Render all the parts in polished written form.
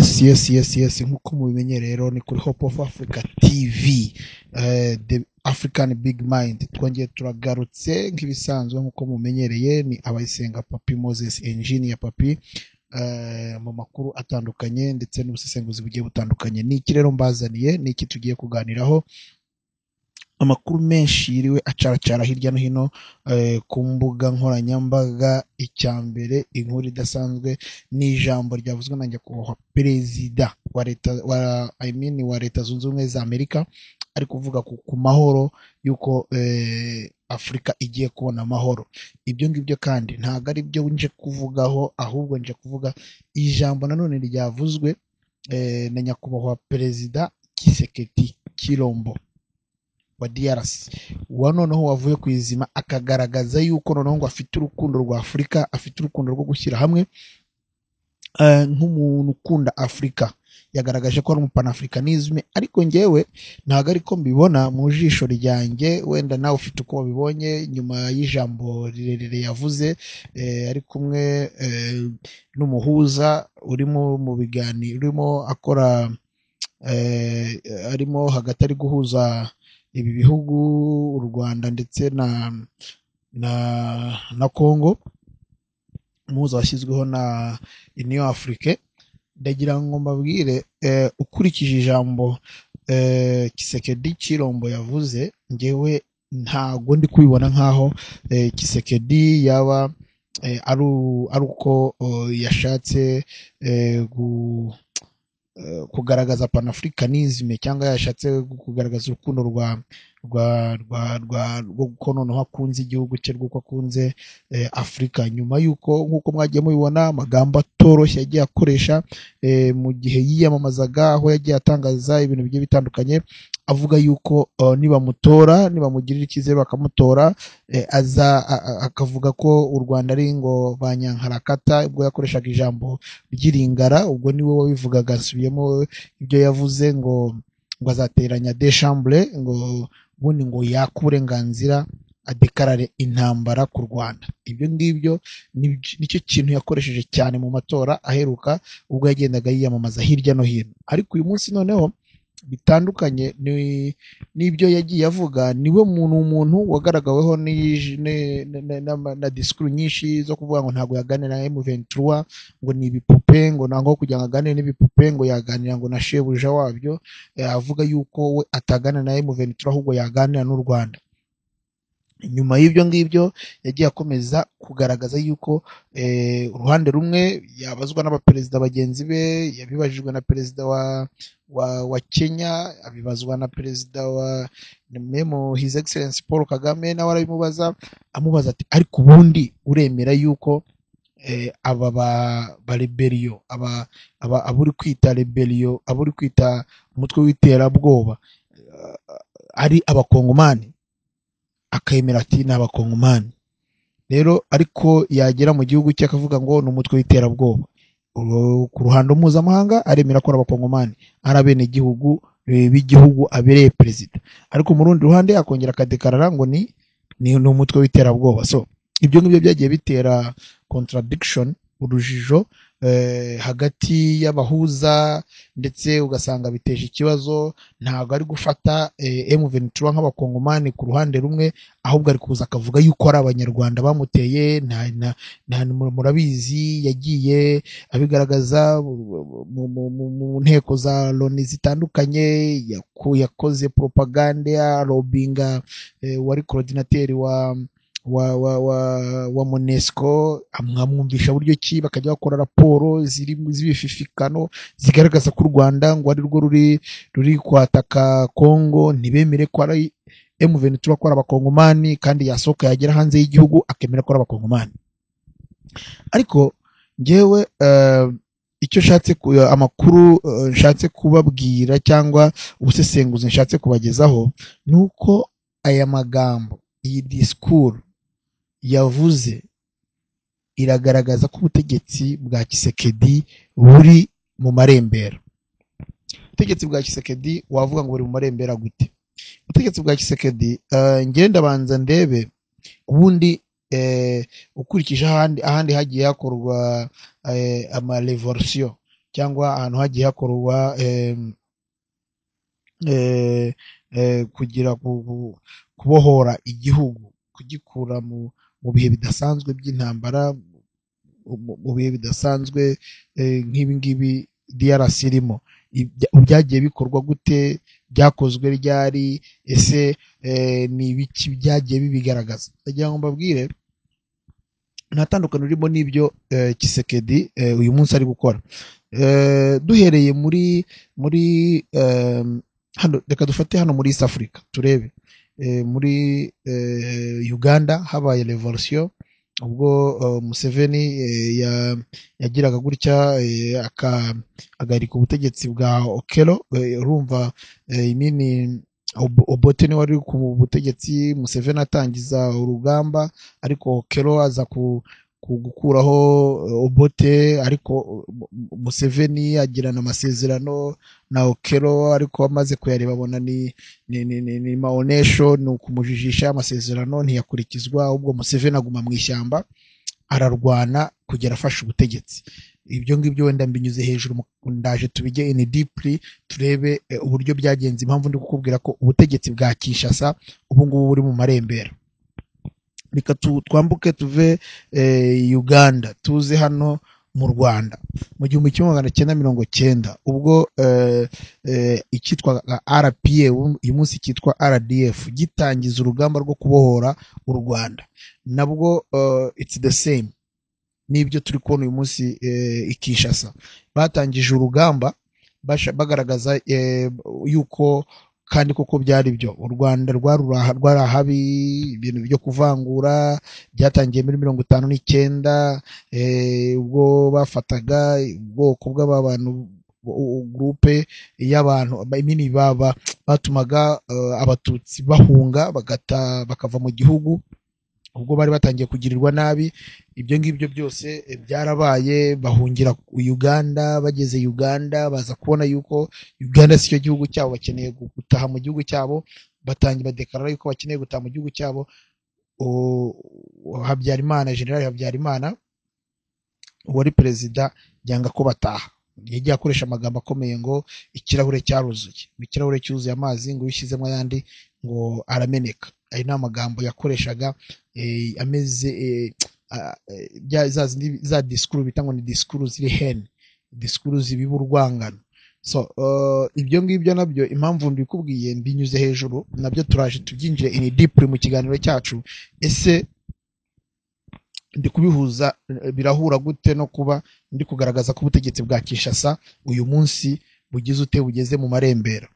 Yes, nk'uko mubimenye rero ni kuri Hope of Africa TV, the African Big Mind. Twongeye turagarutse nk'ibisanzwe nk'uko mumenyereye, ni Abayisenga Papi Moses, Engineer Papi, mu makuru atandukanye ndetse n'ubusesenguzi bugiye butandukanye. Ni iki rero mbazaniye? Ni iki tugiye kuganiraho? Amakuru menshi yiriwe acaracara hirya no hino ku mbuga nkoranyambaga. Icya mbere, inkuru idasanzwe ni ijambo ryavuzwe na nyakubahwa perezida wa leta wa, I mean, wa Leta Zunze Ubumwe za Amerika, ari kuvuga ku mahoro, y'uko Afurika igiye kubona amahoro. Ibyo ngibyo kandi ntabwo ari byo nje kuvugaho, ahubwo nje kuvuga ijambo nanone ryavuzwe na nyakubahwa perezida Tshisekedi Tshilombo wa DRC, wa noneho wavuye ku izima, akagaragaza yuko noneho ngo afite urukundo rwa Afurika, afite urukundo rwo gushyira hamwe, nk'umuntu ukunda Afurika. Yagaragaje ko ari umupanafricanisme, ariko ngewe ntabwo ariko mbibona mu jisho ryanjye. Wenda nawe ufite uko wabibonye nyuma y'ijambo rirerire yavuze, ari kumwe n'umuhuza urimo mu biganiro, urimo akora, arimo hagati ari guhuza ibi bihugu, u Rwanda ndetse na Congo, umuhuza washyizweho na Union Afrique. Ndagira ngo mbabwire, ukurikije ijambo Tshisekedi Tshilombo yavuze, ngewe ntago ndi kubibona nkaho Tshisekedi yaba ari uko yashatse kugaragaza panafricanisme cyangwa yashatse kugaragaza urukundo rwa rwo noneho akunze igihugu cye, rw'uko akunze Afurika, nyuma y'uko, nk'uko mwagiye mubibona, amagambo atoroshye yagiye akoresha mu gihe yiyamamazaga, aho yagiye atangaza ibintu bigiye bitandukanye, avuga yuko nibamutora, nibamugirira icyizere bakamutora, aza akavuga ko u Rwanda ari ngo ba nyankarakata. Ubwo yakoreshaga ijambo ry'iringara, ubwo niwe wabivugaga, nsubiyemo ibyo yavuze, ngo azateranya deux chambres, ngo ubundi ngo yake uburenganzira, adekarare intambara ku Rwanda. Ibyo ngibyo nicyo kintu yakoresheje cyane mu matora aheruka, ubwo yagendaga yiyamamaza hirya no hino. Ariko uyu munsi noneho bitandukanye n'ibyo yagiye avuga. Niwe muntu wagaragaweho na disikuru nyinshi zo kuvuga ngo ntabwo yaganira na M23, ngo ni ibipupe, ngo ntabwo kugira ngo aganire n'ibipupe, ngo yaganira ngo na shebuja wabyo. Avuga yuko we ataganira na M23, ahubwo yaganira n'u Rwanda. Nyuma y'ibyo ngibyo yagiye akomeza kugaragaza yuko uruhande rumwe yabazwa n'abaperezida bagenzi be, yabibajijwe na perezida wa Kenya, abibazwa na perezida wa memo His Excellency Paul Kagame, nawe arabimubaza, amubaza ati: "Ariko ubundi uremera yuko aba ba rebellion, aba abo uri kwita rebellion, abo uri kwita umutwe w'iterabwoba, ari abakongomani?" Akemera ati: "Ni abakongomani rero." Ariko yagera mu gihugu cye akavuga ngo ni umutwe w'iterabwoba. Ku ruhando mpuzamahanga aremera ko ari abakongomani, ari abenegihugu b'igihugu abereye perezida, ariko mu rundi ruhande akongera akadekarara ngo ni umutwe w'iterabwoba. So ibyo ngibyo byagiye bitera contradiction, urujijo hagati y'abahuza, ndetse ugasanga biteje ikibazo. Ntabwo ari gufata M23 nk'abakongomani ku ruhande rumwe, ahubwo ari kuza akavuga yuko ari abanyarwanda bamuteye. Nta murabizi, yagiye abigaragaza mu nteko za Loni zitandukanye, yakoze propagande ya lobbyinga wari coordinateur wa MONUSCO, amwumvisha buryo ki bakajya bakora raporo ziri z'ibififikano zigaragaza ko u Rwanda ngo ari rwo ruri kwataka Congo, ntibemere ko ari M23, ko ari abakongomani, kandi yasohoka yagera hanze y'igihugu akemera ko ari abakongomani. Ariko njyewe icyo nshatse, amakuru nshatse kubabwira cyangwa ubusesenguzi nshatse kubagezaho, ni uko aya magambo, iyi disikuru yavuze, iragaragaza ko ubutegetsi bwa Tshisekedi buri mu marembera. Ubutegetsi bwa Tshisekedi wavuga ngo buri mu marembera gute? Ubutegetsi bwa Tshisekedi, ngenda ndabanza ndebe ubundi, ukurikije ahandi hagiye hakorwa ama revolution. cyangwa ahantu hagiye hakorwa kugira kubohora igihugu, kugikura mu bihe bidasanzwe by'intambara, mu bihe bidasanzwe nk'ibi ngibi DRC irimo. Byagiye bikorwa gute? Byakozwe ryari? Ese ni ibiki byagiye bibigaragaza? Ndagira ngo mbabwire nta tandukano ririmo n'ibyo Tshisekedi uyu munsi ari gukora. Duhereye muri hano, reka dufate hano muri East Africa turebe. Muri Uganda habaye revolution ubwo Museveni yagiraga gutya agaharika ubutegetsi bwa Okello. Urumva imini Obote ni wari ku butegetsi, Museveni atangiza urugamba, ariko Okello aza gukuraho Obote, ariko Museveni agirana amasezerano na Okello, ariko amaze kuyareba abona ni maonesho, ni ukumujijisha, amasezerano ntiyakurikizwa, ahubwo Museveni aguma mu ishyamba ararwana kugera afashe ubutegetsi. Ibyo ngibyo wenda mbinyuze hejuru, ndaje tubijye in deeply turebe uburyo byagenze. Impamvu ndi kukubwira ko ubutegetsi bwa Kinshasa ubu ngubu buri mu marembera. Reka twambuke tuve Uganda tuze hano mu Rwanda mu 1990, ubwo icyitwa RPA uyu munsi cyitwa RDF gitangiza urugamba rwo kubohora u Rwanda, nabwo it's the same nibyo turi kubona uyu munsi i Kinshasa. Batangije urugamba bagaragaza yuko kandi koko byari byo, u Rwanda rwari ahabi, ibintu byo kuvangura byatangiye muri 59, ubwo bafataga ubwoko bw'abantu, groupe y'abantu imini baba batumaga abatutsi bahunga bakava mu gihugu, ubwo bari batangiye kugirirwa nabi. Ibyo ngibyo byose byarabaye, bahungira Uganda. Bageze Uganda baza kubona yuko Uganda si cyo gihugu cyabo, bakeneye gutaha mu gihugu cyabo, batangiye badekarara yuko bakeneye gutaha mu gihugu cyabo. Habyarimana, General Habyarimana wari perezida, byanga ko bataha. Yagiye akoresha amagambo akomeye ngo ikirahure cyaruzuye, ikirahure cyuzuye amazi, ngo ushyizemo ayandi ngo arameneka. Ayo ni amagambo yakoreshaga ameze za disikuru bita ngo ni disikuru ziri hene, disikuru zibiba urwangano. So ibyo ngibyo nabyo impamvu mbikubwiye mbinyuze hejuru, nabyo turaje tubyinjire in deeply mu kiganiro cyacu. Ese ndi kubihuza birahura gute no kuba ndi kugaragaza ko ubutegetsi bwa Kinshasa uyu munsi bugize ute, bugeze mu marembera?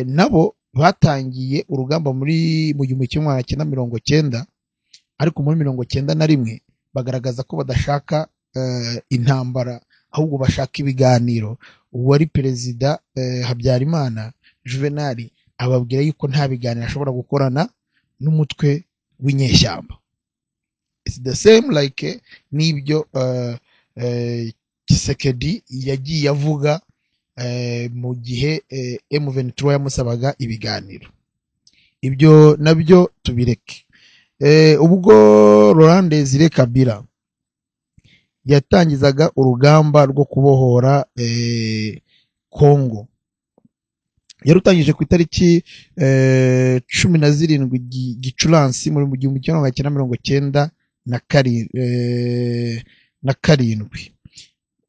Nabo batangiye urugamba muri mu 1990, ariko muri 91 bagaragaza ko badashaka intambara, ahubwo bashaka ibiganiro. Uwari perezida Habyarimana Juvenal ababwira yuko nta biganiro ashobora gukorana n'umutwe w'inyeshyamba. It's the same like n'ibyo Tshisekedi yagiye avuga mu gihe M23 yamusabaga ibiganiro. Ibyo nabyo tubireke. Ubwo Laurent Desire Kabila yatangizaga urugamba rwo kubohora Kongo, yarutangije ku itariki 17 Gicurasi muri 1997.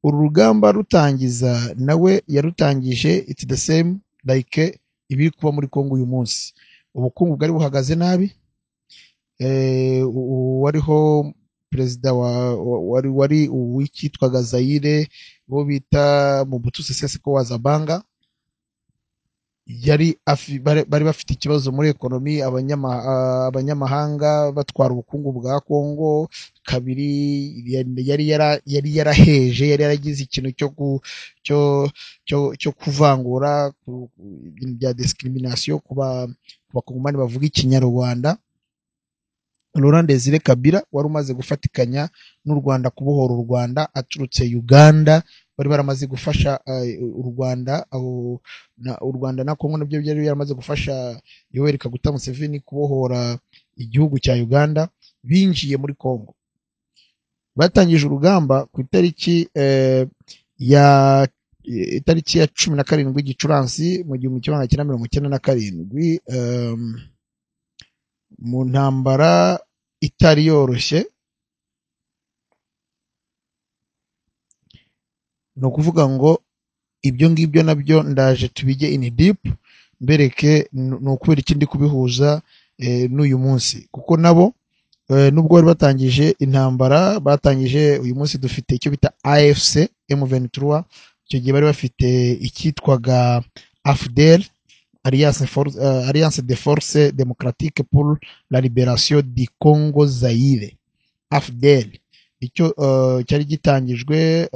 Uru rugamba rutangiza nawe yarutangije, it's the same like ibiri kuba muri Kongo uyu munsi. Ubukungu bwari buhagaze nabi, wariho perezida wari uwitwaga Zaire, bo bita Mobutu Sese Seko wa Zabanga, yari bari bafite ikibazo muri ekonomi, abanyamahanga batwara ubukungu bwa Kongo. Kabiri yari yaraheje, yari yaragize ikintu cyo kuvangura, ibintu bya discrimination ku bakongomani bavuga ikinyarwanda. Laurent Desire Kabila wari umaze gufatikanya n'u Rwanda kubohora u Rwanda aturutse Uganda, bari baramaze gufasha u Rwanda, u Rwanda na Kongo nabyo byari byaramaze gufasha Yoweri Kaguta Museveni kubohora igihugu cya Uganda. Binjiye muri Kongo batangije urugamba ku itariki ya itariki ya 17 Gicurasi mu 1997, mu ntambara itari yoroshye. No kuvuga ngo ibyo ngibyo nabyo ndaje tubijye in deep mbereke no kubera ikindi kubihuza n'uyu munsi, kuko nabo nubwo bari batangije intambara batangije uyu munsi dufite icyo bita AFC M23, icyo gihe bari bafite icyitwaga AFDL, Alliance des Forces Démocratiques pour la Libération du Congo Zaire, AFDL. Icyo cyari gitangijwe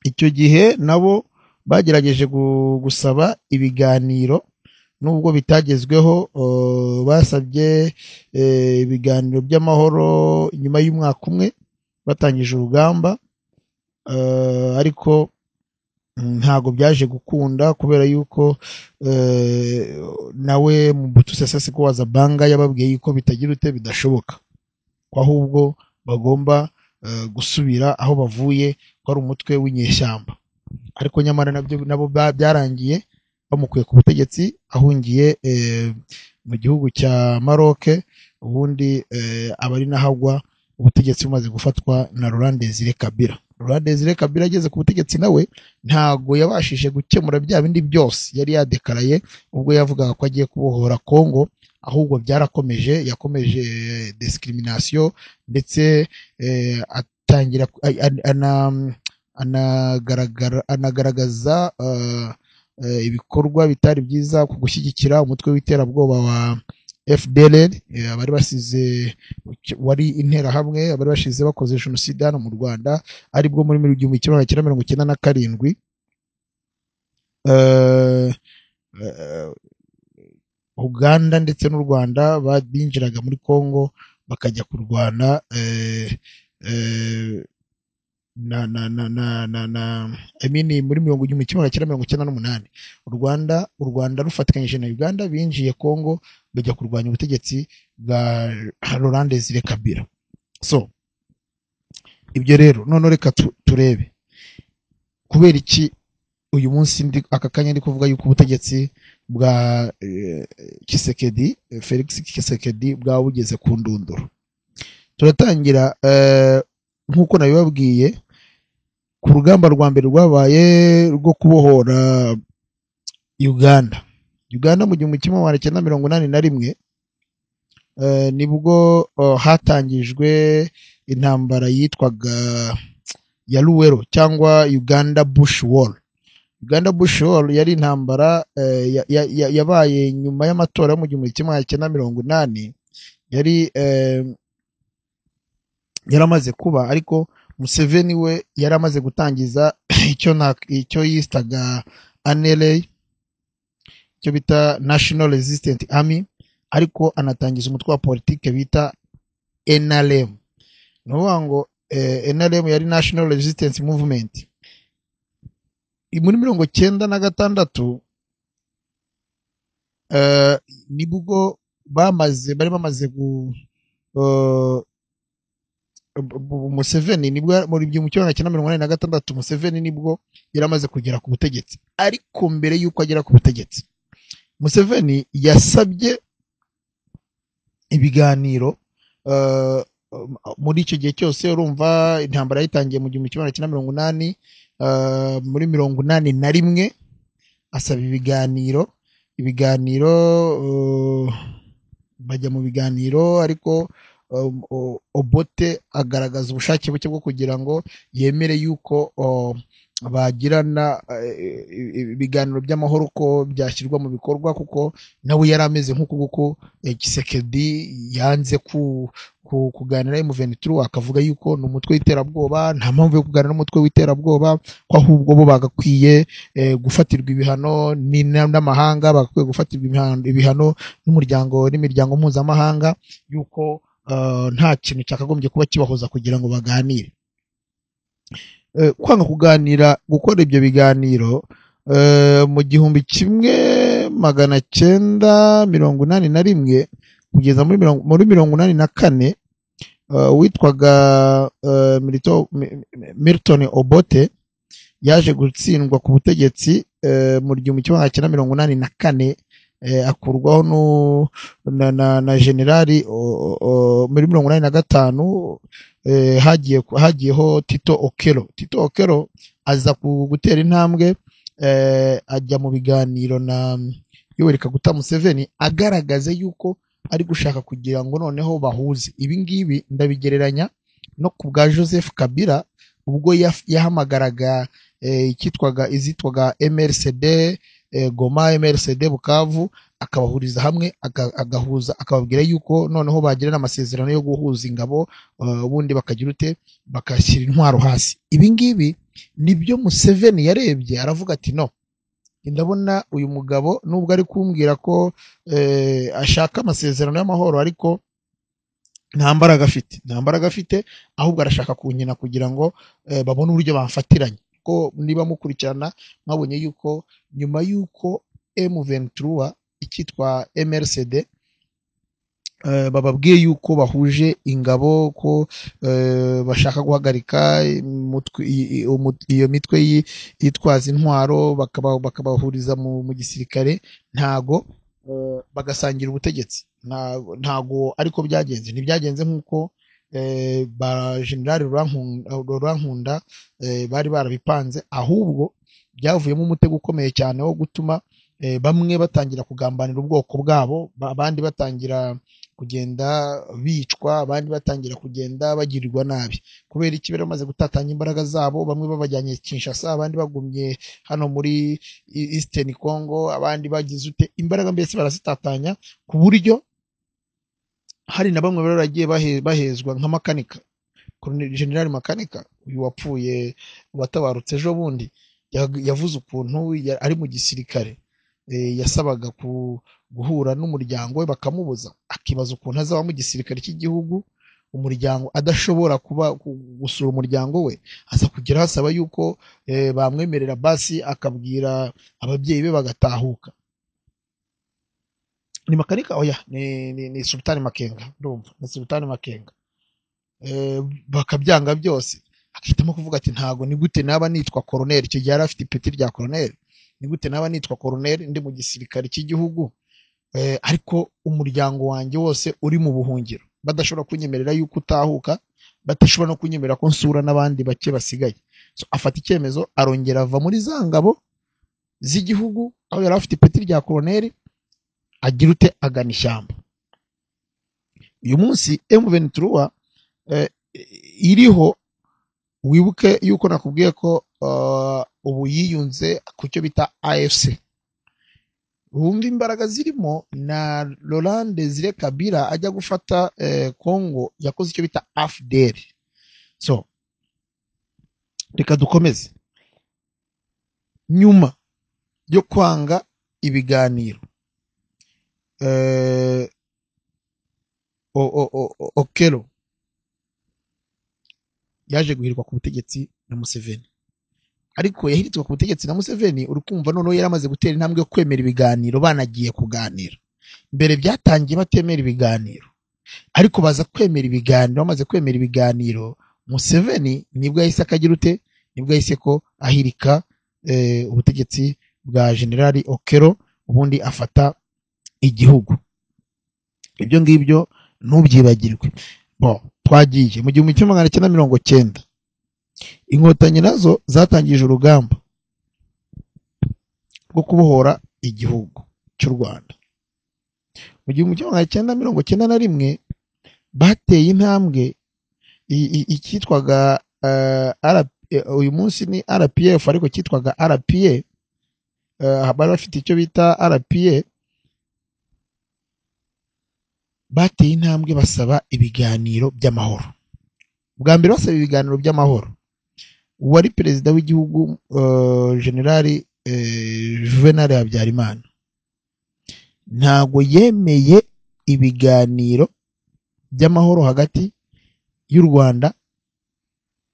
icyo gihe nabo bagerageje gusaba ibiganiro nubwo bitagezweho. Basabye ibiganiro by'amahoro nyuma y'umwaka umwe batangije urugamba, ariko ntago byaje gukunda kubera yuko nawe Mobutu Sese Seko wa Zabanga yababwiye yuko bitagira ute bidashoboka, ko ahubwo bagomba gusubira aho bavuye, ko ari umutwe w'inyeshyamba. Ariko nyamara nabyo nabo byarangiye bamukuye ku butegetsi, ahungiye mu gihugu cya Maroc, ubundi abari nahagwa ubutegetsi bumaze gufatwa na Laurent Desire Kabila. Laurent Desire Kabila ageze ku butegetsi nawe ntago yabashije gukemura bya bindi byose yari yadekaraye ubwo yavugaga ko agiye kubohora Congo, ahubwo byarakomeje, yakomeje discrimination ndetse atangira anagaragaza ibikorwa bitari byiza ku gushyigikira umutwe w'iterabwoba wa FDLR, abari basize wari interahamwe, abari bashize bakoze jenoside hano mu Rwanda, aribwo muri 1997 Uganda ndetse n'u Rwanda binjiraga muri Congo bakajya kurwana na na na na na na I mean muri 1998 u Rwanda rufatikanyije na Uganda binjiye Congo bajya kurwanya ubutegetsi bwa Laurent Desire Kabila. So ibyo rero none reka turebe kubera iki uyu munsi ndi aka kanya ndi kuvuga yuko ubutegetsi bwa Tshisekedi, Felix Tshisekedi bwa bugeze ku ndunduro. Turatangira nkuko nabibabwiye ku rugamba rwa mbere rwabaye rwo kubohora Uganda. Uganda mu 1981 nibwo hatangijwe intambara yitwaga ya Luwero cyangwa Uganda Bush War. Uganda Bush War yari intambara yabaye nyuma y'amatora mu 1980, yari yaramaze kuba, ariko Museveni we yaramaze gutangiza icyo yistaga NRA, icyo bita National Resistance Army, ariko anatangiza umutwe wa politike bita NRM. Nuvuga ngo NRM yari National Resistance Movement. Muri 1996 nibwo bari bamaze Museveni nibwo muri 1986 Museveni nibwo yaramaze kugera ku butegetsi. Ariko mbere yuko agera ku butegetsi Museveni yasabye ibiganiro muri icyo gihe cyose. Urumva intambara yatangiye mu 1980, muri 1981 asaba ibiganiro bajya mu biganiro, ariko Obote agaragaza ubushake buke bwo kugira ngo yemere yuko bagirana ibiganiro by'amahoro ko byashyirwa mu bikorwa, kuko nawe yari ameze nk'uko kuko Tshisekedi yanze kuganira M23, akavuga yuko ni umutwe w'iterabwoba, nta mpamvu yo kuganira n'umutwe w'iterabwoba, ko ahubwo bo bagakwiye gufatirwa ibihano n'amahanga, bagakwiye gufatirwa ibihano n'umuryango n'imiryango mpuzamahanga, yuko nta kintu cyakagombye kuba kibahoza kugira ngo baganire. Kwanga kuganira, gukora ibyo biganiro mu 1981 kugeza muri 1984, Witwaga Milton Obote yaje gutsindwa ku butegetsi mu 1984, akurwaho na generali muri 85. Hagiyeho Tito Okello. Tito Okello aza gutera intambwe, ajya mu biganiro na Yoweri Kaguta Museveni, agaragaza yuko ari gushaka kugira ngo noneho bahuze. Ibi ngibi ndabigereranya no ku bwa Joseph Kabila, ubwo yahamagaraga icyitwaga izitwaga MRCD Goma, MRCD Bukavu, akabahuriza hamwe, agahuza, akababwira yuko noneho bagirana amasezerano yo guhuza ingabo, ubundi bakagira ute, bakashyira intwaro hasi. Ibi ngibi nibyo Museveni yarebye aravuga ati no, ndabona uyu mugabo nubwo ari kumbwira ko ashaka amasezerano y'amahoro, ariko nta mbaraga afite, nta mbaraga afite, ahubwo arashaka kunkina kugira ngo babone uburyo bamfatiranye. Ko niba mukurikirana mwabonye yuko nyuma yuko M23 icyitwa MRCD bababwiye yuko bahuje ingabo, ko bashaka guhagarika iyo mitwe yitwaza intwaro, bakabahuriza mu gisirikare, ntago bagasangira ubutegetsi, ntago ariko byagenze. Ntibyagenze nkuko ba General Rurankunda bari barabipanze, ahubwo byavuyemo umutego ukomeye cyane wo gutuma bamwe batangira kugambanira ubwoko bwabo, abandi batangira kugenda bicwa, abandi batangira kugenda bagirirwa nabi. Kubera iki? Bari bamaze gutatanya imbaraga zabo, bamwe babajyanye Kinshasa, abandi bagumye hano muri Eastern Congo, abandi bagize ute imbaraga, mbese barazitatanya, ku buryo hari na bamwe baragiye bahezwa nka Makanika, General Makanika uyu wapfuye watabarutse ejo bundi, yavuze ukuntu ari mu gisirikare yasabaga guhura n'umuryango we bakamubuza, akibaza ukuntu azaba mu gisirikare cy'igihugu umuryango adashobora kuba gusura umuryango we. Aza kugera asaba yuko bamwemerera basi akabwira ababyeyi be bagatahuka. Ni Makanika, oya, ni Sultani Makenga, ndumva ni Sultani Makenga. Bakabyanga byose, akitamo kuvuga ati ntago, ni gute naba nitwa colonel, icyo gihe yari afite ipeti rya colonel, ni gute naba nitwa colonel ndi mu gisirikare cy'igihugu, ariko umuryango wanjye wose uri mu buhungiro, badashobora kunyemerera yuko utahuka, badashobora no kunyemerera ko nsura n'abandi bake basigaye. So afata icyemezo, arongera ava muri za ngabo z'igihugu aho yari afite ipeti rya colonel, agira ute, agana ishyamba. Uyu munsi M23 iriho, wibuke yuko nakubwiye ko ubu yiyunze ku cyo bita AFC. Wumva imbaraga zirimo. Na Laurent Desire Kabila ajya gufata Congo yakoze icyo bita AFDL. So reka dukomeze. Nyuma yo kwanga ibiganiro, Okello yaje guhirwa ku butegetsi na Museveni, ariko yahiritswe ku butegetsi na Museveni, uri kumva noneho yaramaze gutera intambwe yo kwemera ibiganiro, banagiye kuganira. Mbere byatangiye batemera ibiganiro, ariko baza kwemera ibiganiro. Bamaze kwemera ibiganiro, Museveni nibwo yahise akagira ute, nibwo yahise ko ahirika ubutegetsi bwa General Okello, ubundi afata igihugu. Ibyo ngibyo ntubyibagirwe. Bon, twagiye mu 1990, inkotanyi nazo zatangije urugamba rwo kubohora igihugu cy'u Rwanda. Mu 1991 bateye intambwe icyitwaga uyu munsi ni RPF, ariko cyitwaga RPA. Bari bafite icyo bita RPA. Bateye intambwe basaba ibiganiro by'amahoro. Bwa mbere basaba ibiganiro by'amahoro, uwari perezida w'igihugu General Juvenal Habyarimana ntago yemeye ibiganiro by'amahoro hagati y'u Rwanda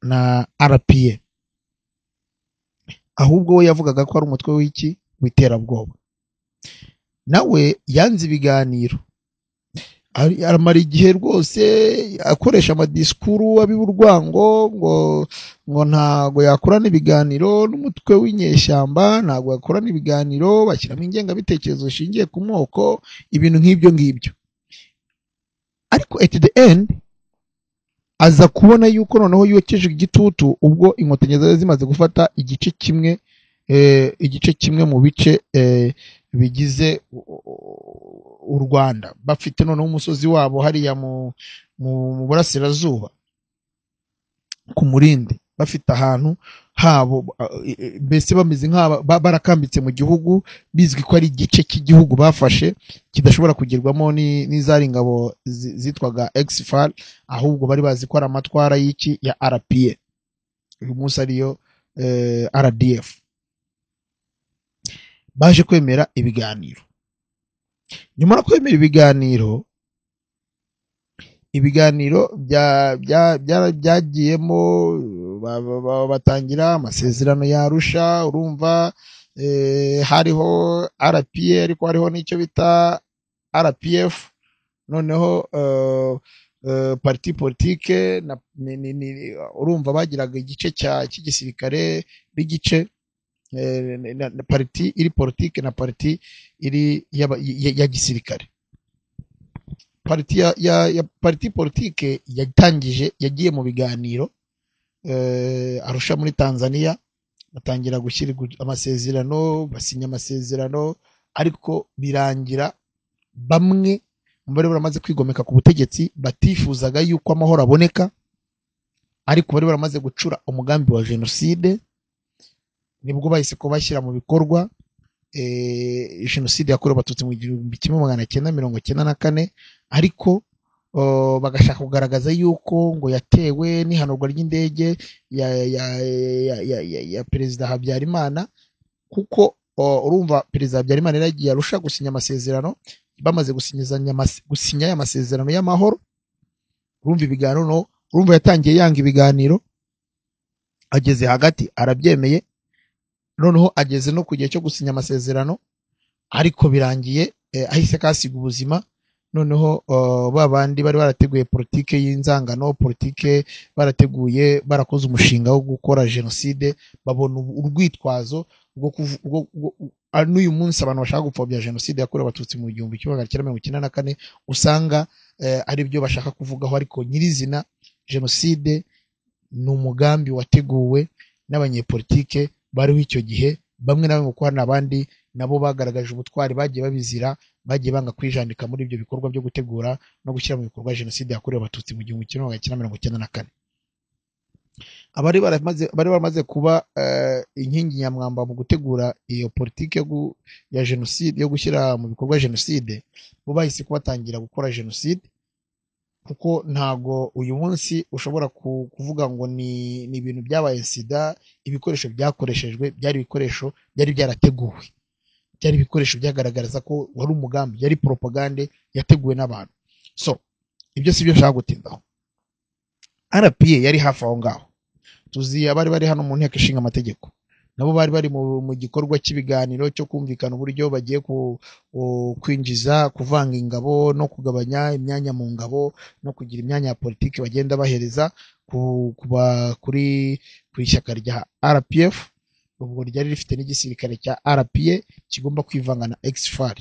na RPA, ahubwo we yavugaga ko ari umutwe w'iki w'iterabwoba. Nawe yanze ibiganiro, Aramara igihe rwose akoresha amadisikuru abiba urwango, ngo ntago yakorana ibiganiro n'umutwe w'inyeshyamba, ntago yakorana ibiganiro, bashyiramo ingengabitekerezo zishingiye ku moko, ibintu nk'ibyo ngibyo. Ariko at the end aza kubona yuko noneho yokeje igitutu ubwo Inkotanyi zari zimaze gufata igice kimwe, igice kimwe mu bice bigize u Rwanda, bafite noneho umusozi wabo hariya mu burasirazuba ku Murindi, bafite ahantu habo, mbese bameze nk'aba barakambitse mu gihugu, bizwi ko ari igice cy'igihugu bafashe kidashobora kugerwamo n'izari ingabo zitwaga Exfar, ahubwo bari bazi ko ari amatwara y'iki ya RPA, uyu munsi ariyo RDF. Baje kwemera ibiganiro. Nyuma yo kwemera ibiganiro, ibiganiro byagiyemo, batangira amasezerano ya Arusha. Urumva hariho RPA, ariko hariho n'icyo bita RPF, noneho parti politique, urumva bagiraga igice cy'igisirikare n'igice parti iri politique na parti iri ya gisirikare. Parti ya parti politique yatangije, yagiye mu biganiro Arusha muri Tanzania, batangira gushyira amasezerano, basinya amasezerano, ariko birangira bamwe mu bari baramaze kwigomeka ku butegetsi batifuzaga yuko amahoro aboneka, ariko bari baramaze gucura umugambi wa jenoside, nibwo bahise ko bashyira mu bikorwa jenoside yakorewe Abatutsi mu 1994, ariko bagashaka kugaragaza yuko ngo yatewe n'ihanurwa ry'indege ya Perezida Habyarimana, kuko urumva Perezida Habyarimana yaragiye Arusha gusinya amasezerano, bamaze gusinya aya masezerano y'amahoro. Urumva ibiganiro, urumva yatangiye yanga ibiganiro, ageze hagati arabyemeye, noneho ageze no ku gihe cyo gusinya amasezerano, ariko birangiye ahise kasiga ubuzima. Noneho ba bandi bari barateguye politike y'inzangano, politike barateguye, barakoze umushinga wo gukora jenoside, babona urwitwazo rwo n'uyu munsi abantu bashaka gupfobya jenoside yakorewe Abatutsi mu 1994, usanga ari byo bashaka kuvugaho, ariko nyirizina jenoside ni umugambi wateguwe n'abanyepolitike bariho icyo gihe, bamwe na bamwe, kuko hari n'abandi nabo bagaragaje ubutwari, bagiye babizira, bagiye banga kwijandika muri ibyo bikorwa byo gutegura no gushyira mu bikorwa jenoside yakorewe Abatutsi mu 1994. Abari baramaze kuba inkingi nyamwamba mu gutegura iyo politike ya jenoside, yo gushyira mu bikorwa jenoside, bo bahise kubatangira gukora jenoside, kuko ntago uyu munsi ushobora kuvuga ngo ni ibintu byabaye sida. Ibikoresho byakoreshejwe byari ibikoresho byari byarateguwe, byari ibikoresho byagaragaza ko wari umugambi, yari propagande yateguwe n'abantu. So ibyo si byo nshaka gutindaho. RPA yari hafi aho ngaho, tuzi abari bari hano mu nteko ishinga amategeko, nabo bari bari mu gikorwa cy'ibiganiro cyo kumvikana uburyo bagiye kwinjiza, kuvanga ingabo no kugabanya imyanya mu ngabo no kugira imyanya ya politiki bagenda bahereza kuri ku ishyaka rya RPF, ubwo ryari rifite n'igisirikare cya RPA kigomba kwivanga na Exfar.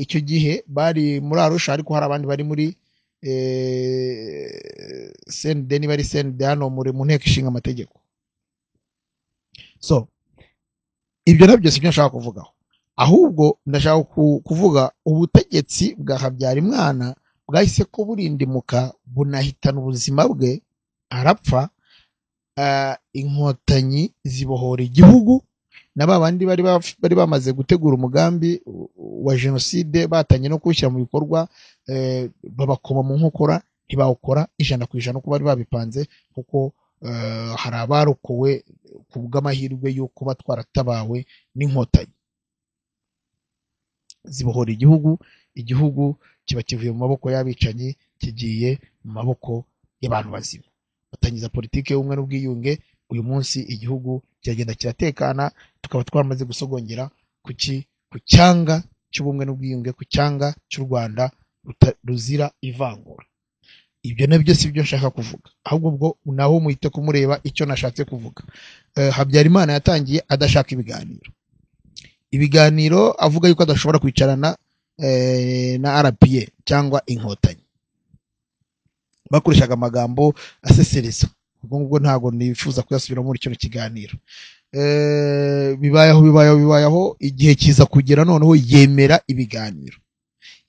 Icyo gihe bari muri Arusha, ariko hari abandi bari muri CND, niba ari CND hano mu nteko ishinga amategeko. So ibyo nabyo sibyo nshaka kuvugaho, ahubwo ndashaka kuvuga ubutegetsi bwa Habyarimana bwahise ko burindimuka, bunahitana ubuzima bwe, arapfa. Inkotanyi zibohora igihugu, na babandi bari bamaze gutegura umugambi wa jenoside batanye no kuwushyira mu bikorwa, babakoma mu nkokora, ntibawukora 100% uko bari babipanze, kuko hari abarokowe ku bw'amahirwe y'uko batwaratabawe n'inkotanyi zibohora igihugu. Igihugu kiba kivuye mu maboko y'abicanyi kigiye mu maboko y'abantu bazima, batangiza politike y'ubumwe n'ubwiyunge. Uyu munsi igihugu kiragenda kiratekana, tukaba twaramaze gusogongera ku cyanga cy'ubumwe n'ubwiyunge, ku cyanga cy'u Rwanda ruzira ivangura. Ibyo nabyo si byo nshaka kuvuga, ahubwo ubwo naho muhite kumureba icyo nashatse kuvuga. Habyarimana yatangiye adashaka ibiganiro avuga yuko adashobora kwicarana na RPA cyangwa Inkotanyi. Bakoreshaga amagambo asesereza, ubwo ngubwo ntago nifuza kuyasubira muri kino kiganiro. Bibayeho igihe kiza kugera noneho yemera ibiganiro.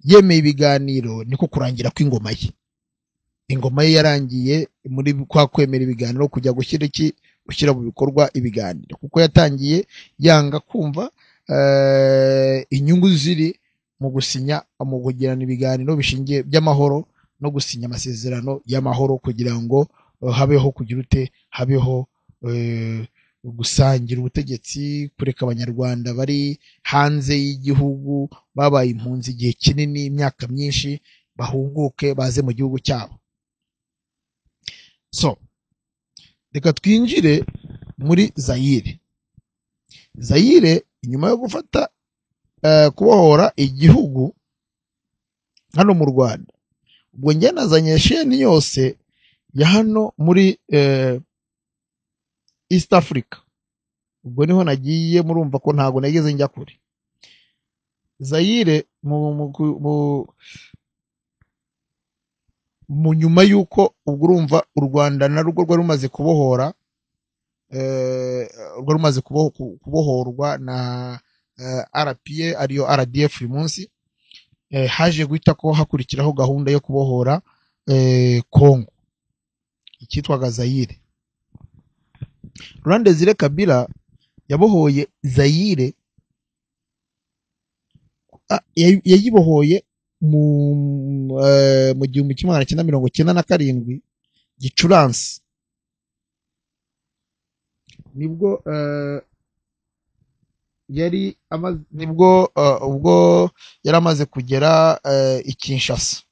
Yemeye ibiganiro niko kurangira kw'ingoma ye. Ingoma ye yarangiye muri kwa kwemera ibiganiro, kujya gushyira iki, gushyira mu bikorwa ibiganiro, kuko yatangiye yanga kumva inyungu ziri mu gusinya, mu kugirana ibiganiro bishingiye by'amahoro no gusinya amasezerano y'amahoro, kugira ngo habeho kugira ute, habeho gusangira ubutegetsi, kureka Abanyarwanda bari hanze y'igihugu babaye impunzi igihe kinini, imyaka myinshi, bahunguke baze mu gihugu cyabo. So reka twinjire muri Zaire. Zaire nyuma yo gufata kubohora igihugu hano mu Rwanda, ubwo njye nazanye sheni yose ya hano muri East Africa, ubwo niho nagiye, murumva ko ntago nageze njya kure. Zaire mu nyuma yuko ubwo urumva u Rwanda narwo rwari rumaze kubohora, rwari rumaze kubohorwa na RPA ariyo RDF uyu munsi, haje guhita ko hakurikiraho gahunda yo kubohora Congo icyitwaga Zaire. Laurent Desire Kabila yabohoye Zaire, yayibohoye mu 1997 Gicurasi, nibwo yari amaze, nibwo ubwo yari amaze kugera i Kinshasa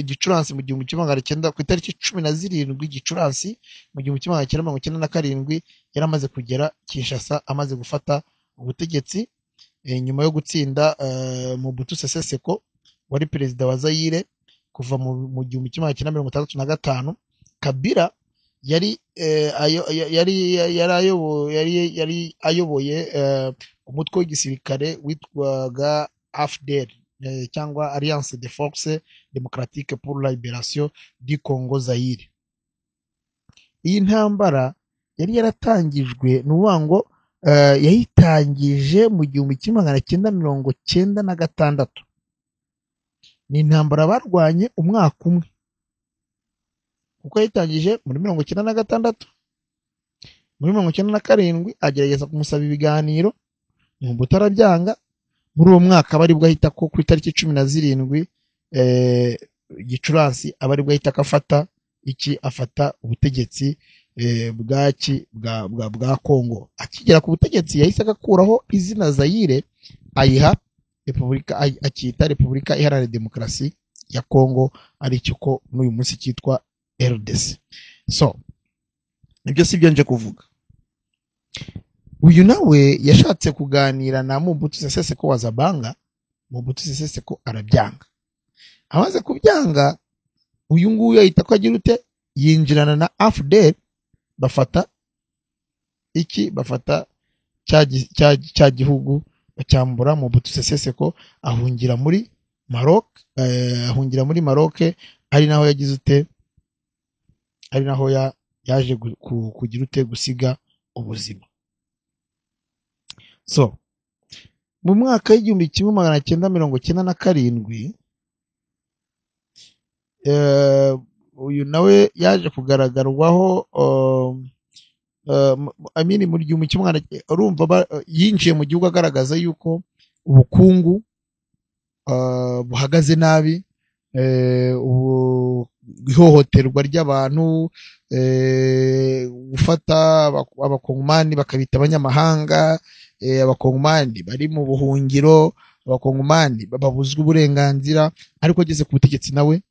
Gicurasi mu 1900, ku itariki 17 Gicurasi mu 1997 yari amaze kugera Kinshasa, amaze gufata ubutegetsi nyuma yo gutsinda Mobutu Sese Seko wari perezida wa Zaire kuva mu 1965. Kabila yari ayoboye umutwe w'igisirikare witwaga AFDL cyangwa Alliance des Forces Démocratiques pour la Libération du Congo Zaire. Iyi ntambara yari yaratangijwe n'uwango yayitangije mu 1996. Ni intambara barwanye umwaka umwe, kuko yayitangije muri 1996, muri 1997 agerageza kumusaba ibiganiro, Mobutu arabyanga. Muri uwo mwaka bari bwo ahita ko ku itariki 17 Gicurasi abari bwo ahita afata iki, afata ubutegetsi bwaki bwa Congo. Akigera ku butegetsi yahise agakuraho izina Zaire ayiha Repubulika, akita Repubulika Iharanira Demokarasi ya Congo, ari cyo ko n'uyu munsi cyitwa RDC. So ibyo si byo nje kuvuga. Uyu nawe yashatse kuganira na Mobutu Sese Seko wa Zabanga, Mobutu Sese Seko arabyanga. Amaze kubyanga, uyu nguyu ahita ko agira ute, yinjirana na AFDL, bafata iki, bafata cya gihugu bacyambura Mobutu Sese Seko, ahungira muri Maroc, ahungira muri Maroc, ari naho yagize ute, ari naho yaje kugira ute, gusiga ubuzima. So mu mwaka w'1997 uyu nawe yaje kugaragarwaho amini muri 1900, urumva yinjiye mu gihugu agaragaza yuko ubukungu buhagaze nabi, ihohoterwa ry'abantu, gufata abakongomani bakabita abanyamahanga, abakongomani bari mu buhungiro, abakongomani babuzwa uburenganzira. Ariko ageze ku butegetsi nawe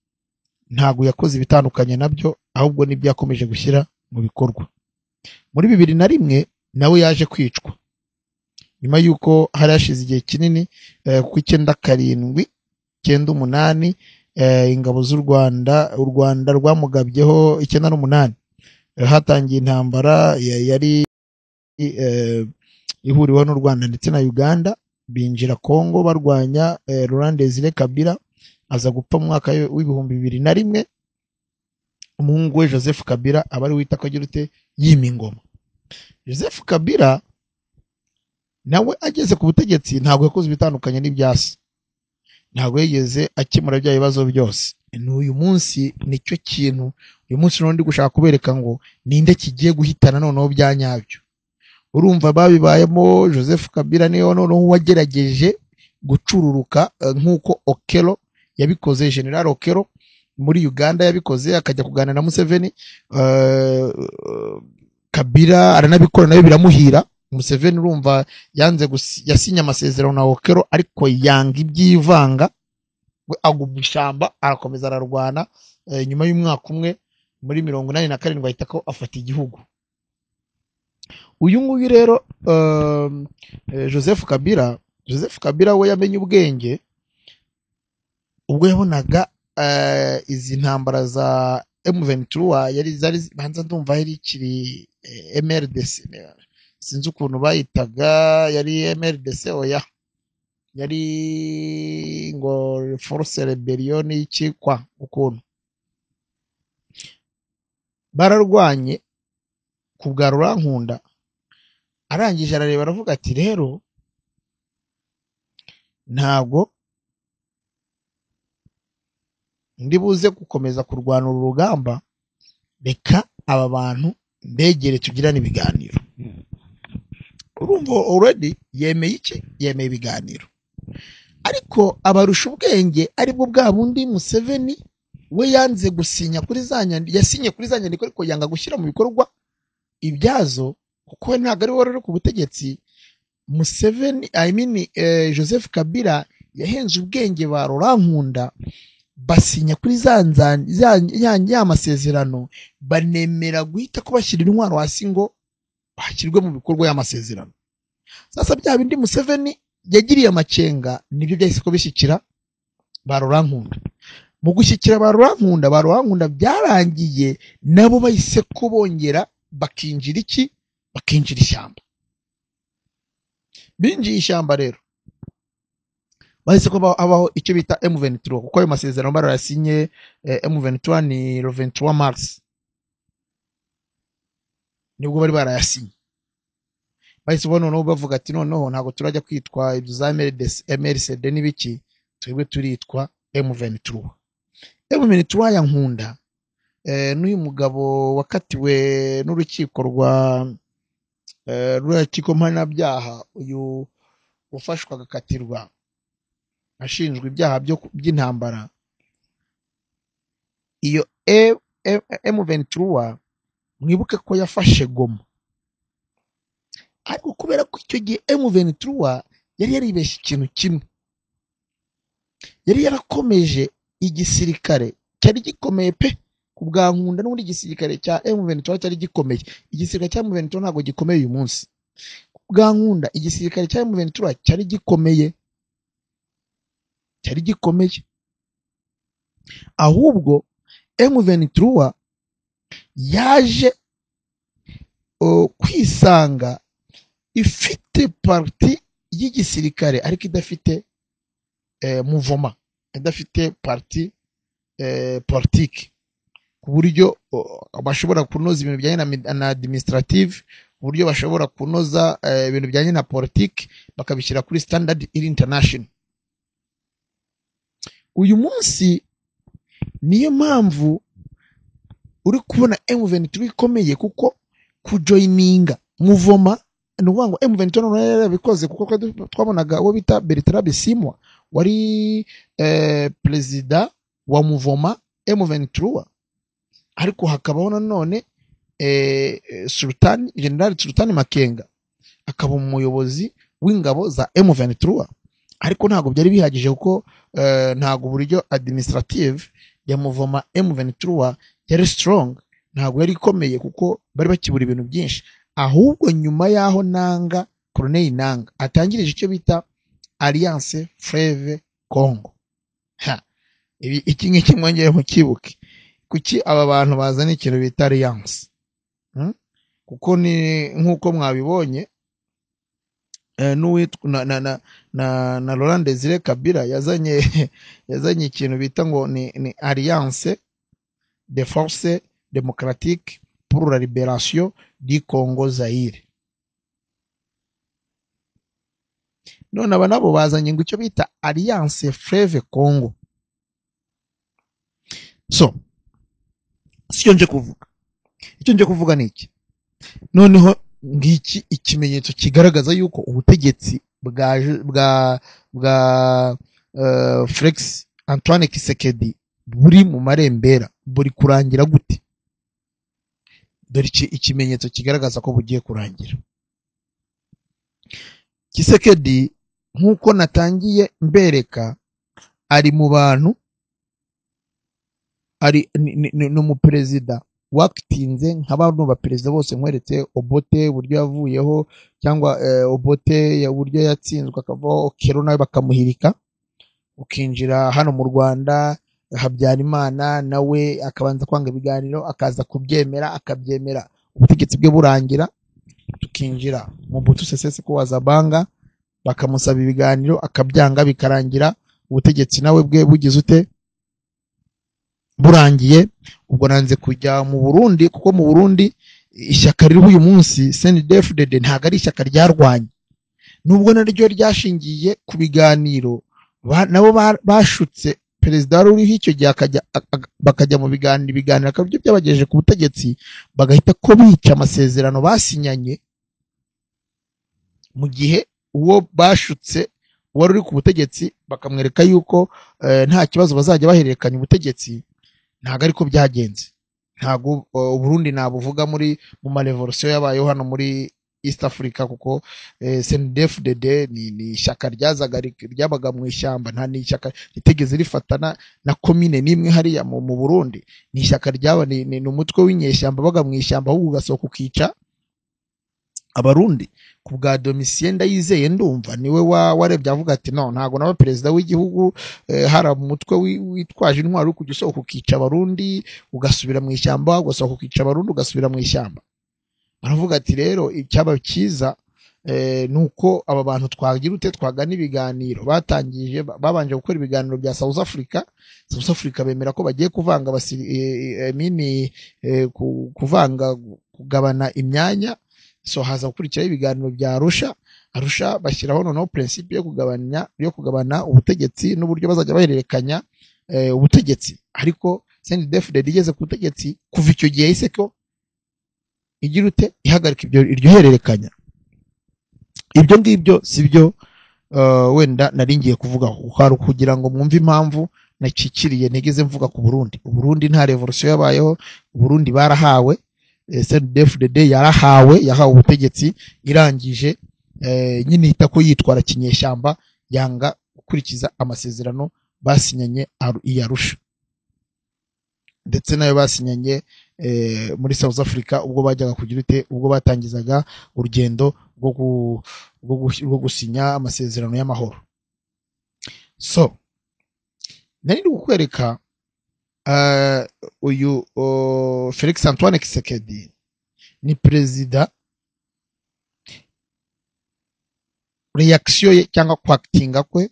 ntago yakoze ibitandukanye nabyo, ahubwo nibyo yakomeje gushyira mu bikorwa. Muri 2001 nawe yaje kwicwa nyuma yuko hari hashize igihe kinini, kuko 97 98, ingabo z'u Rwanda, u Rwanda rwamugabyeho 98, hatangiye intambara yari ihuriweho n'u Rwanda ndetse na Uganda, binjira Kongo barwanya Laurent Desire Kabila, aza gupfa mu mwaka w'2001. Umuhungu we Joseph Kabila aba ari wita ko agira ute yima ingoma. Joseph Kabila nawe ageze ku butegetsi ntabwo yakoze ibitandukanye n'ibyasi, ntabwo yigeze akemura bya bibazo byose. N'uyu munsi nicyo kintu uyu munsi n'undi gushaka kubereka ngo ninde kigiye guhitana noneho bya nyabyo. Urumva babibayemo Joseph Kabila niyo noneho wagerageje gucururuka nk'uko Okello yabikoze, General Okello muri Uganda yabikoze akajya kuganira na Museveni. Kabila aranabikora nayo biramuhira. Museveni urumva yanze yasinye amasezerano na Okello ariko yanga ibyivanga, we aguma ishyamba arakomeza ararwana. Nyuma y'umwaka umwe muri 87 ahita ko afata igihugu. Uyu nguyu rero Joseph Kabila we yamenye ubwenge ubwo yabonaga izi ntambara za M23 yari zari banza ndumva yari ikiri MRDC, sinzi ukuntu bayitaga, yari MRDC oya, yari ngo Force Rebellion iki kwa ukuntu bararwanye ku bwa Rurankunda. Arangije arareba aravuga ati rero ntabwo ndi buze gukomeza kurwana uru rugamba, reka aba bantu mbegere tugirane ibiganiro. Urumva already yemeye iki? Yemeye ibiganiro. Ariko abarusha ubwenge aribwo bwa bundi Museveni we yanze gusinya kuri za nyandiko, yasinye kuri za nyandiko ariko yanga gushyira mu bikorwa ibyazo kuko we ntabwo ari we wari ku butegetsi. Museveni I mean Joseph Kabila yahenze ubwenge ba Rurankunda, basinya kuri ya masezerano, banemera guhita ko bashyira intwaro hasi ngo hashyirwe mu bikorwa y'amasezerano. Sasa bya bindi Museveni yagiriye amacenga nibyo byahise ko bishyikira ba Rurankunda. Mu gushyikira ba Rurankunda byarangiye nabo bahise ko bongera bakinjira iki? Bakinjira ishyamba. Binjiye ishyamba rero bahise ko habaho icyo bita M23, kuko ayo masezerano barayasinye. M23 ni le 23 mars nibwo bari barayasinye. Bahise bo noneho bavuga ati noneho ntabwo turajya kwitwa ibyo za MRCD n'ibiki, twebwe turitwa M23. M23 ya Nkunda n'uyu mugabo wakatiwe n'urukiko rwa rurukiko mpanabyaha, uyu ufashwa agakatirwa ashinjwa ibyaha by'intambara. Iyo M23 mwibuke ko yafashe Goma, ariko kubera ko icyo gihe M23 yari yaribeshye ikintu kimwe, yari yarakomeje igisirikare cyari gikomeye pe ku bwa Nkunda, n'ubundi igisirikare cya M23 cyari gikomeye. Igisirikare cya M23 ntabwo gikomeye uyu munsi. Ku bwa Nkunda igisirikare cya M23 cyari gikomeye, cyari gikomeye. Ahubwo M23 yaje kwisanga ifite parti y'igisirikare ariko idafite muvoma, idafite parti politique, ku buryo bashobora kunoza ibintu bijyanye na administrative, ku buryo bashobora kunoza ibintu bijyanye na politique bakabishyira kuri standard international. Uyu munsi niyo mpamvu uri kubona M23 ikomeye, kuko kujoininga muvoma ni ukuvuga ngo M23 noneho yarabikoze, kuko twabonaga uwo bita Bertrand Bisimwa wari perezida wa muvoma M23, ariko hakabaho nanone Sultan General Sultan Makenga akaba umuyobozi w'ingabo za M23, ariko ntabwo byari bihagije kuko ntabwo uburyo administrative ya muvoma M23 yari strong, ntabwo yari ikomeye kuko bari bakibura ibintu byinshi. Ahubwo nyuma yaho Nanga, Colonel Nanga atangirije icyo bita Alliance Fleuve Congo. Iki ngiki mwongere mukibuke. Kuki aba bantu bazana ikintu bita alliance? Kuko ni nkuko mwabibonye na Laurent Desire Kabila yazanye ikintu bita ngo ni Alliance des Forces Démocratiques pour la Libération du Congo Zaire. None aba nabo bazanye ngo icyo bita Alliance Fleuve Congo. So sicyo nje kuvuga, icyo nje kuvuga ni iki. Noneho ngiki ikimenyetso kigaragaza yuko ubutegetsi bwa Felix Antoine Tshisekedi buri mu marembera, buri kurangira gute? Dore ikimenyetso kigaragaza ko bugiye kurangira. Tshisekedi nkuko natangiye mbereka ari mu bantu, ari ni umuperezida wakitinze nk'abantu ba perezida bose nkweretse Obote uburyo yavuyeho, cyangwa Obote uburyo yatsinzwe akavaho, Kero nawe bakamuhirika, ukinjira hano mu Rwanda Habyarimana nawe akabanza kwanga ibiganiro akaza kubyemera, akabyemera ubutegetsi bwe burangira, tukinjira mu Mobutu Sese Seko wa Zabanga bakamusaba ibiganiro akabyanga, bikarangira ubutegetsi nawe bwe bugize ute burangiye. Ubwo nanze kujya mu Burundi kuko mu Burundi ishyaka riri uyu munsi CNDD-FDD ntago ari ishyaka ryarwanye, nubwo naryo ryashingiye ku biganiro, nabo bashutse perezida wari uriho icyo gihe bakajya mu biganiro, ibiganiro akabyo byabagejeje ku butegetsi, bagahita ko bica amasezerano basinyanye, mu gihe uwo bashutse wari uri ku butegetsi bakamwereka yuko nta kibazo bazajya bahererekanya ubutegetsi. Ntago ariko byagenze. Ntago Burundi nabuvuga muri mu marevolution yabayeho hano muri East Africa, kuko CNDD-FDD ni ishyaka ryazaga ryabaga mu ishyamba, nta ni ishyaka ritigeze rifatana na commune nimwe hariya mu Burundi. Ni ishyaka ryaba ni umutwe w'inyeshyamba baga mu ishyamba, ahubwo ugasohoka ukica Abarundi. Ku bwa Domitien Ndayizeye ndumva niwe warebye avuga ati no, ntago naba perezida w'igihugu hari umutwe witwaje intwaro kujya usohoka ukica Abarundi ugasubira mu ishyamba, ugasohoka ukica Abarundi ugasubira mu ishyamba. Baravuga ati rero icyaba cyiza nuko aba bantu twagira ute twagana ibiganiro. Batangije babanje gukora ibiganiro bya South Africa. South Africa bemera ko bagiye kuvanga kuvanga kugabana imyanya. So haza gukurikiraho ibiganiro bya Arusha. Arusha bashyiraho noneho principe yo kugabanya, yo kugabana ubutegetsi n'uburyo bazajya bahererekanya ubutegetsi. Ariko CNDD-FDD igeze ku butegetsi kuva icyo gihe yahise ko igira ute ihagarika iryo hererekanya. Ibyo ngibyo sibyo wenda nari ngiye kuvugaho, hari kugira ngo mwumve impamvu nakikiriye ntigeze mvuga ku Burundi. Burundi nta revolution yabayeho, Burundi barahawe, CNDD-FDD yarahawe, yahawe ubutegetsi irangije nyine ihita ko yitwara kinyeshyamba, yanga gukurikiza amasezerano basinyanye i Arusha, ndetse nayo basinyanye muri South Africa ubwo bajyaga kugira ute, ubwo batangizaga urugendo rwo gusinya amasezerano y'amahoro. So nari ndi kukwereka uyu Felix Antoine Tshisekedi ni perezida, reaction ye cyangwa kwactinga kwe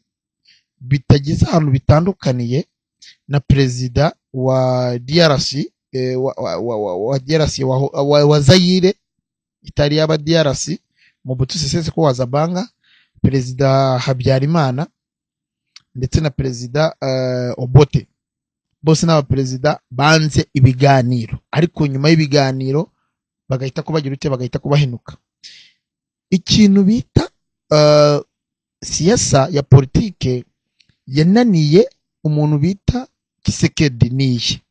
bitagize ahantu bitandukaniye na perezida wa DRC, wa DRC wa Zaire itari yaba DRC, Mobutu Sese Seko wa Zabanga, perezida Habyarimana ndetse na perezida Obote. Bose n'abaperezida banze ibiganiro, ariko nyuma y'ibiganiro bagahita ko bagira ute, bagahita kubahenuka. Ikintu bita siyasa ya politike yananiye umuntu bita Tshisekedi niye.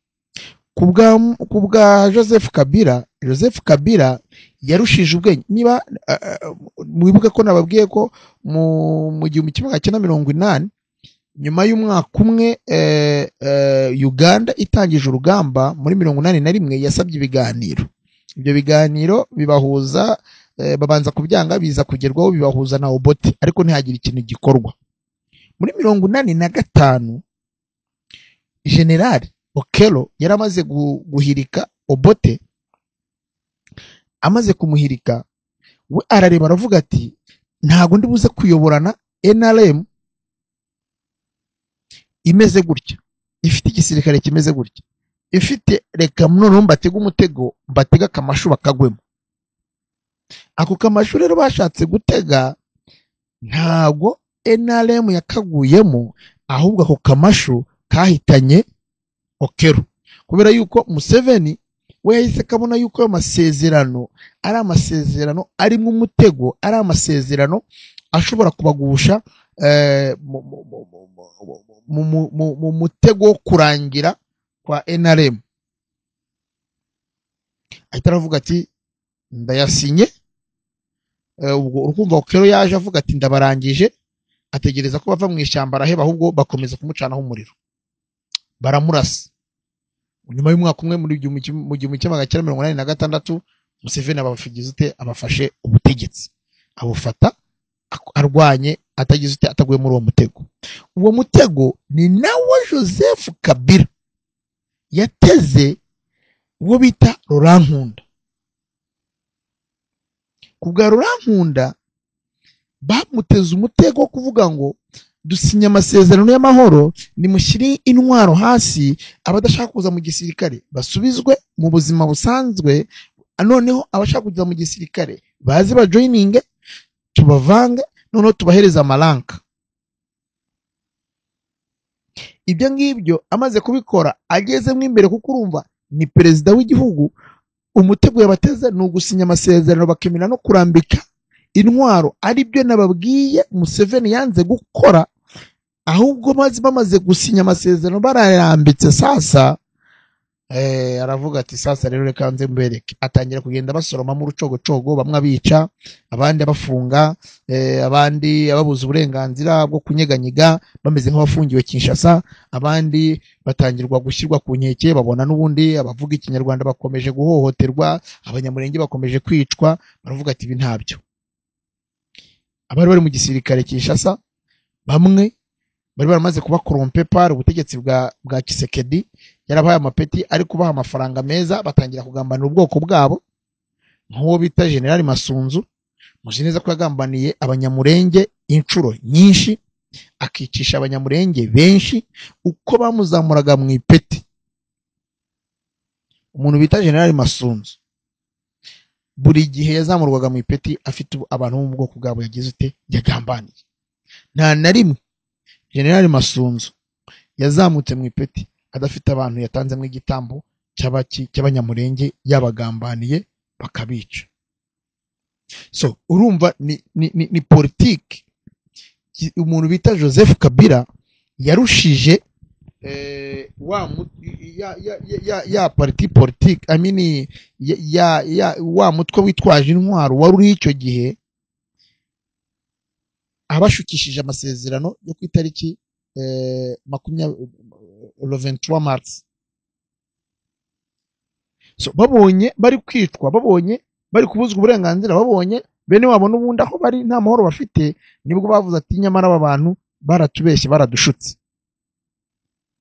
Kubwa Joseph Kabila, Joseph Kabila yarushije ubwenge. Niba mwibuke ko nababwiye ko mu 1980 nyuma y'umwaka umwe Uganda itangije urugamba muri 81 yasabye ibiganiro. Ibyo biganiro bibahuza, babanza kubyanga biza kugerwaho bibahuza na Obote, ariko ntihagira ikintu gikorwa. Muri 85 General Okello yaramaze guhirika Obote. Amaze kumuhirika we arareba aravuga ati ntago ndi buze kuyoborana NRM imeze gutya, ifite igisirikare kimeze gutya, ifite, reka noneho mbatega umutego, mbatega akamashu bakagwemo. Ako kamashu rero bashatse gutega ntago NRM yakaguyemo, ahubwo ako kamashu kahitanye Okello, kubera yuko Museveni we yahise kabona yuko ayo masezerano ari amasezerano arimo umutego, ari amasezerano ashobora kubagusha mu mutego wo kurangira kwa NRM. Ahita aravuga ati ndayasinye. Ubwo urukumva Okello yaje avuga ati ndabarangije, ategereza ko bava mu ishyamba araheba, ahubwo bakomeza kumucanaho umuriro baramurasa. Nyuma y'umwaka umwe muri 1986 Museveni abafigize ute, abafashe ubutegetsi, abufata arwanye atagize ute, ataguye muri uwo mutego. Uwo mutego ni nawo Joseph Kabila yateze uwo bita Laurent Nkunda. Kubwa Laurent Nkunda bamuteze umutego wo kuvuga ngo dusinya amasezerano y'amahoro, nimushyire intwaro hasi, abadashaka kuza mu gisirikare basubizwe mu buzima busanzwe, noneho abashaka kuza mu gisirikare baze bajoininge, tubavange, noneho tubahereza amaranka. Ibyo ngibyo amaze kubikora agezemo imbere, kuko urumva ni perezida w'igihugu, umutego yabateze ni ugusinya amasezerano bakemera no kurambika intwaro, aribyo nababwiye Museveni yanze gukora. Ahubwo bamaze gusinya amasezerano bararambitse, sasa aravuga ati sasa rero reka nze mbereke. Atangira kugenda basoroma mu rucogocogo, bamwe abica, abandi abafunga, abandi ababuza uburenganzira bwo kunyeganyega bameze nk'abafungiwe Kinshasa, abandi batangirwa gushyirwa ku nkeke, babona n'ubundi abavuga ikinyarwanda bakomeje guhohoterwa, abanyamurenge bakomeje kwicwa, baravuga ati ibi ntabyo. Abari bari mu gisirikare Kinshasa bamwe bari baramaze kuba corrompe par ubutegetsi bwa Tshisekedi, yarabahaye amapeti ari kubaha amafaranga meza, batangira kugambanira ubwoko bwabo, nk'uwo bita General Masunzu, muzi neza ko yagambaniye abanyamurenge inshuro nyinshi, akicisha abanyamurenge benshi uko bamuzamuraga mu ipeti. Umuntu bita General Masunzu buri gihe yazamurwaga mu ipeti afite abantu bo mu bwoko bwabo yagize ute, yagambaniye. Nta na rimwe General Masunzu yazamutse mu ipeti adafite abantu yatanzemo igitambo cy'abanyamurenge yabagambaniye bakabica. So urumva ni politiki umuntu bita Joseph Kabila yarushije ya parti politique, I mean ya wa mutwe witwaje intwaro wari uri icyo gihe, abashukishije amasezerano yo ku itariki 23 mars. So babonye bari kwicwa, babonye bari kubuzwa uburenganzira, babonye bene wabo n'ubundi aho bari nta mahoro bafite, nibwo bavuze ati nyamara aba bantu baratubeshye, baradushutse,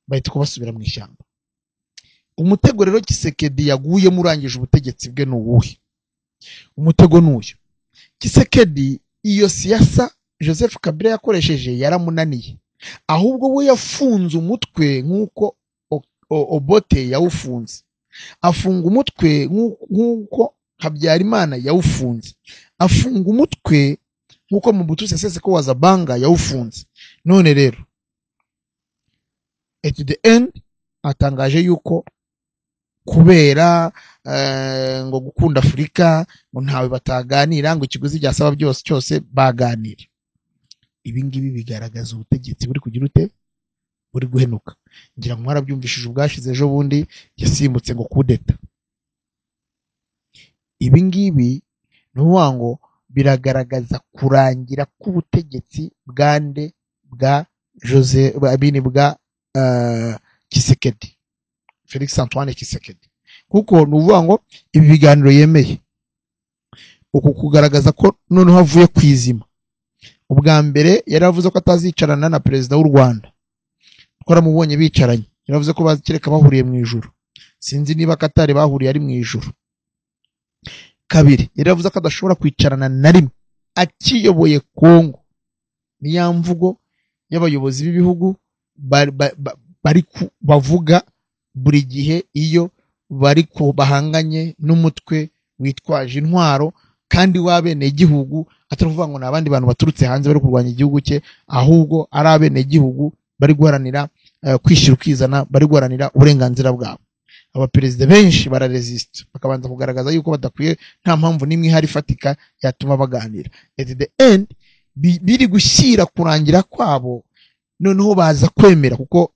bahita kubasubira mu ishyamba. Umutego rero Tshisekedi yaguyemo urangije ubutegetsi bwe ni uwuhe? Umutego n'uyu. Tshisekedi iyo siyasa Joseph Kabila yakoresheje yaramunaniye, ahubwo we yafunze umutwe nk'uko Obote yawufunze, afunga umutwe nk'uko Habyarimana yawufunze, afunga umutwe nk'uko Mobutu Sese Seko wa Zabanga yawufunze. None rero at the end atangaje yuko kubera ngo gukunda Afrika ngo ntawe bataganira, ngo ikiguzi byasaba byose cyose baganira. Ibi ngibi bigaragaza ubutegetsi buri kugira ute, buri guhenuka. Ngira ngo mwarabyumvishije ubwashize ejo bundi yasimbutse ngo kudeta. Ibi ngibi ni ngo biragaragaza kurangira k'ubutegetsi bwande bwa Jose bini bwa Tshisekedi, Felix Antoine Tshisekedi. Kuko ni uvuga ngo ibi biganiro yemeye uku kugaragaza ko noneho avuye kwizima. Ubwa mbere yaravuze ko atazicarana na perezida w'u Rwanda, twaramubonye bicaranye. Yaravuze ko bazikireka bahuriye mu ijuru. Sinzi niba Katari bahuriye ari mu ijuru. Kabiri, yaravuze ko adashobora kwicarana na rimwe akiyoboye Kongo. Ni ya mvugo y'abayobozi b'ibihugu bari bavuga buri gihe iyo bari ko bahanganye n'umutwe witwaje intwaro kandi wabene igihugu, atari kuvuga ngo nabandi bantu baturutse hanze bari kurwanya igihugu cye, ahubwo ari abene igihugu bari guharanira kwishyira ukizana, bari guharanira uburenganzira bwabo. Abaperezida benshi bararesist, bakabanza kugaragaza yuko badakwiye, nta mpamvu n'imwe ihari ifatika yatuma baganira. At the end biri gushyira kurangira kwabo, noneho baza kwemera, kuko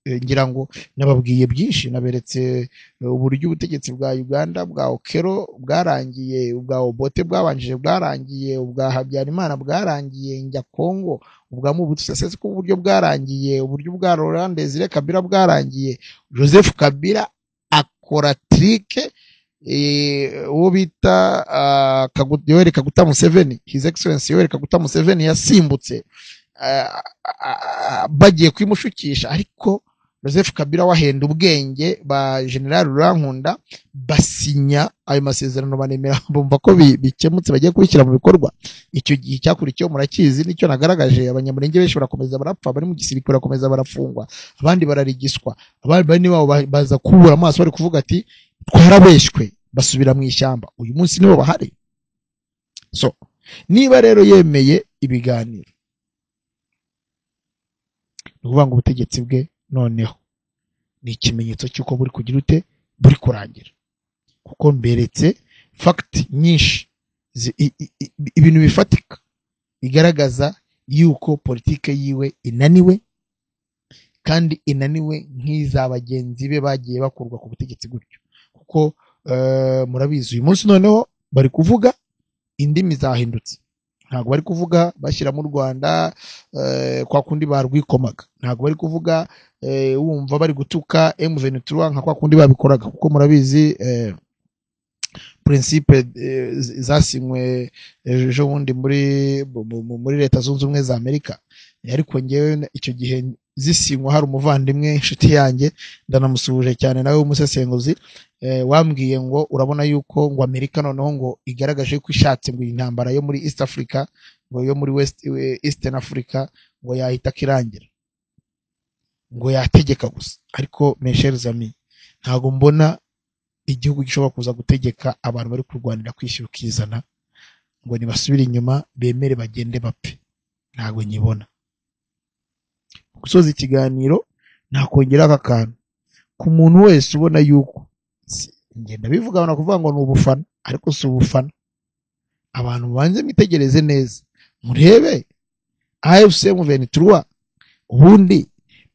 ngira ngo nababwiye byinshi, naberetse uburyo ubutegetsi bwa Uganda bwa Okello bwarangiye, ubwa Obote bwabanjije bwarangiye, ubwa Habyarimana bwarangiye, njya Kongo ubwa Mobutu Sese Seko uburyo bwarangiye, uburyo bwa Laurent Desire Kabila bwarangiye. Joseph Kabila akora trick, uwo bita Yoweri Kaguta Museveni, His Excellency Yoweri Kaguta Museveni yasimbutse bagiye kwimushukisha, ariko Joseph Kabila wahenda ubwenge ba General Rurankunda, basinya ayo masezerano, banemera, bumva ko bikemutse, bagiye kubishyira mu bikorwa. Icyo gihe cyakurikiyeho murakizi, nicyo nagaragaje. Abanyamurenge benshi barakomeza barapfa, bari mu gisirikare barakomeza barafungwa, abandi bararigiswa, abandi bane babo baza kubura amaso, bari kuvuga ati twarabeshywe, basubira mu ishyamba. Uyu munsi nibo bahari. So niba rero yemeye ibiganiro, ni ukuvuga ngo ubutegetsi bwe noneho ni ikimenyetso cy'uko buri kugira ute, buri kurangira, kuko mberetse fact nyinshi, ibintu bifatika bigaragaza yuko politike yiwe inaniwe, kandi inaniwe nk'iza bagenzi be bagiye bakurwa ku butegetsi gutyo. Kuko murabizi, uyu munsi noneho bari kuvuga indimi zahindutse, ntabwo bari kuvuga bashyira mu Rwanda kwa kundi barwikomaga, ntabwo bari kuvuga wumva bari gutuka M23 nka kwa kundi babikoraga, kuko murabizi principe zasinywe ejo bundi muri Leta Zunze Ubumwe za Amerika. Ariko ngewe icyo gihe zisinywa hari umuvandimwe, inshuti yanjye, ndanamusuhuje cyane nawe w'umusesenguzi, wambwiye ngo urabona yuko ngo Amerika noneho ngo igaragaje ko ishatse ngo iyi ntambara yo muri East Africa, ngo yo muri West Eastern Africa, ngo yahita kirangira, ngo yategeka gusa. Ariko mes chers amis, ntabwo mbona igihugu gishobora kuza gutegeka abantu bari kurwanira kwishyura ukizana ngo nibasubire inyuma bemere bagende bapfe, ntabwo nyibona. Gusoza ikiganiro nakongera aka kantu ku muntu wese ubona yuko ngenda bivuga, abantu kuvuga ngo ni ubufana, ariko si ubufana. Abantu banze mwitegereze neza, murebe AFC M23 ubundi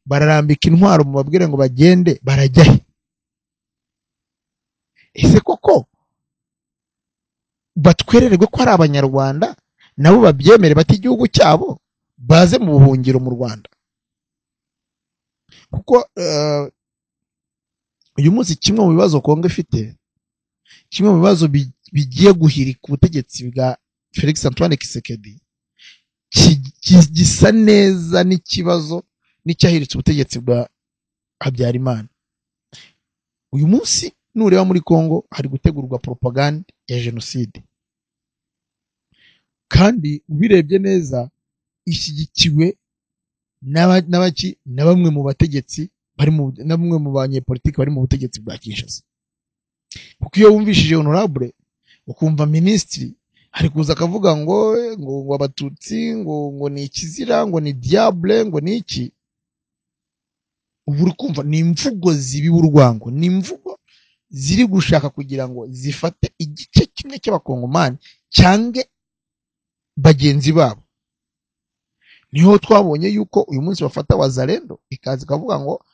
bararambika intwaro mubabwire ngo bagende, barajya he? Ese koko batwererwe ko ari abanyarwanda, nabo babyemere bati igihugu cyabo, baze mu buhungiro mu Rwanda? Kuko uyu munsi kimwe mu bibazo Kongo ifite, kimwe mu bibazo bigiye guhirika ubutegetsi bwa Felix Antoine Tshisekedi, gisa neza n'ikibazo n'icyahiritse ubutegetsi bwa Habyarimana. Uyu munsi nureba muri Kongo hari gutegurwa propaganda ya jenoside, kandi ubirebye neza ishyigikiwe na bamwe mu bategetsi bari mu, na bamwe mu banyepolitiki bari mu butegetsi bwa Kinshasa. Kuko iyo wumvishije honorable, ukumva minisitiri ari kuza akavuga ngo abatutsi ngo ni ikizira, ngo ni diable, ngo ni iki, ubu uri kumva ni imvugo zibiba urwango, ni imvugo ziri gushaka kugira ngo zifate igice kimwe cy'abakongomani cyange bagenzi babo. Niho twabonye yuko uyu munsi bafata Wazalendo ikaza ikavuga ngo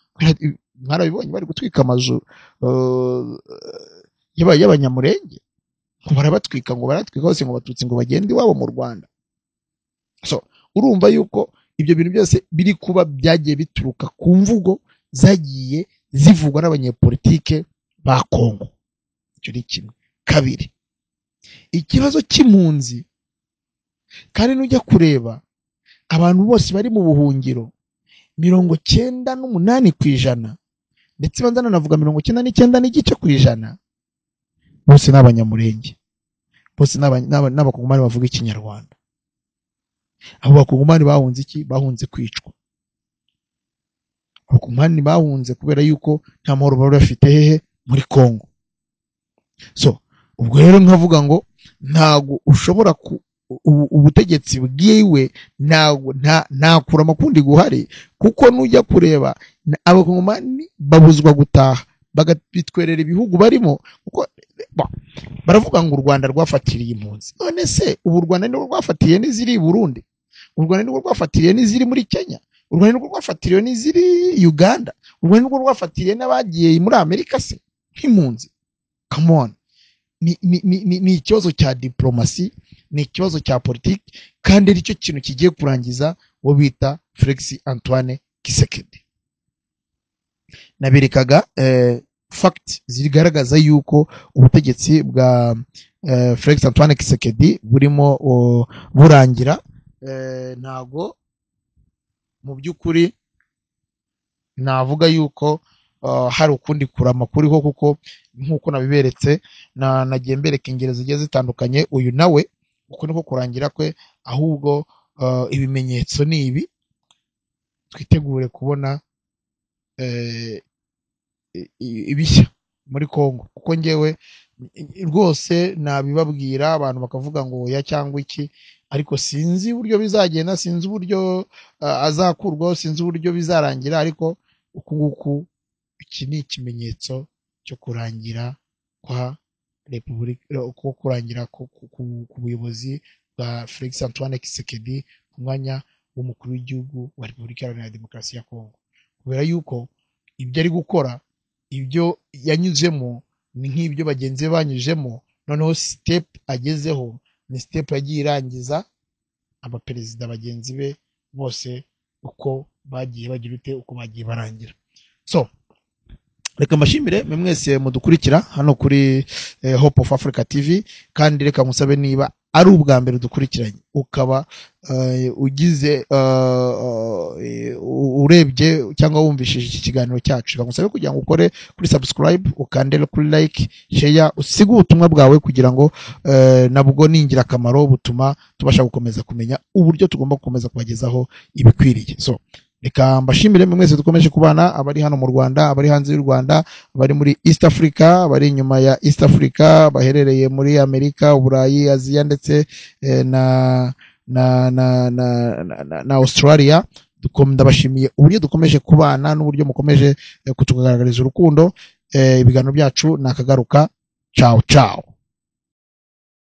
mwarabibonye bari gutwika amazu y'abanyamurenge, ngo barabatwika, ngo baratwika hose, ngo batutsi ngo bagende iwabo mu Rwanda. So urumva yuko ibyo bintu byose biri kuba byagiye bituruka ku mvugo zagiye zivugwa n'abanyepolitike ba Kongo. Icyo ni kimwe. Kabiri, ikibazo cy'impunzi, kandi nujya kureba abantu bose bari mu buhungiro 98% ndetse banza navuga 99.5% bose n'abanyamurenge, bose n'abakongomani bavuga ikinyarwanda. Abo bakongomani bahunze iki? Bahunze kwicwa. Abakongomani bahunze kubera yuko nta mahoro bari bafite hehe? Muri Kongo. So ubwo rero nkavuga ngo ntago ushobora ubutegetsi bwiwe ntago nta kurama kundi guhari, kuko nujya kureba abakongomani babuzwa gutaha bagabitwerera ibihugu barimo, kuko baravuga ngo u Rwanda rwafatiriye impunzi. None se ubu u Rwanda nirwo rwafatiriye n'iziri i Burundi? U Rwanda nirwo rwafatiriye n'iziri muri Kenya? U Rwanda nirwo rwafatiriye n'iziri Uganda? U Rwanda nirwo rwafatiriye n'abagiye muri Amerika se nk'impunzi? Come on. Ni ikibazo cya diplomasi, ni ikibazo cya politiki, kandi aricyo kintu kigiye kurangiza uwo bita Felix Antoine Tshisekedi. Naberekaga fact zigaragaza yuko ubutegetsi bwa Felix Antoine Tshisekedi burimo burangira. Ntago mu by'ukuri navuga yuko hari ukundi kurama kuriho, kuko nkuko nabiberetse nagiye mbereka ingero zigiye zitandukanye. Uyu nawe uko niko kurangira kwe, ahubwo ibimenyetso ni ibi, twitegure kubona ibishya muri Kongo, kuko ngewe rwose nabibabwira abantu bakavuga ngo oya cyangwa iki, ariko sinzi uburyo bizagenda, sinzi uburyo azakurwaho, sinzi uburyo bizarangira, ariko uku nguku iki ni ikimenyetso cyo kurangira kwa Repubulika, ko kurangira ku buyobozi bwa Felix Antoine Tshisekedi ku mwanya w'umukuru w'igihugu wa Repubulika Iharanira Demokarasi ya Kongo. Kubera yuko ibyo ari gukora, ibyo yanyuzemo ni nk'ibyo bagenzi be banyuzemo, noneho step agezeho ni step yagiye irangiza abaperezida bagenzi be bose uko bagiye bagira ute, uko bagiye barangira. So reka mbashimire mwe mwese mudukurikira hano kuri Hope of Africa TV, kandi reka musabe niba ari ubwa mbere dukurikiranye ukaba ugize urebye cyangwa wumvishije iki kiganiro cyacu, reka ngusabe kugira ngo ukore kuri subscribe, ukande kuri like, share, usige ubutumwa bwawe kugira ngo nabwo ni ingirakamaro, butuma tubasha gukomeza kumenya uburyo tugomba gukomeza kubagezaho ibikwiriye. So reka mbashimire mwe mwese dukomeje kubana, abari hano mu Rwanda, abari hanze y'u Rwanda, abari muri East Africa, abari inyuma ya East Africa, baherereye muri Amerika, Uburayi, Aziya ndetse na na na na na Australia. Ndabashimiye uburyo dukomeje kubana n'uburyo mukomeje kutugaragariza urukundo. Ibiganiro byacu nakagaruka. Ciao ciao.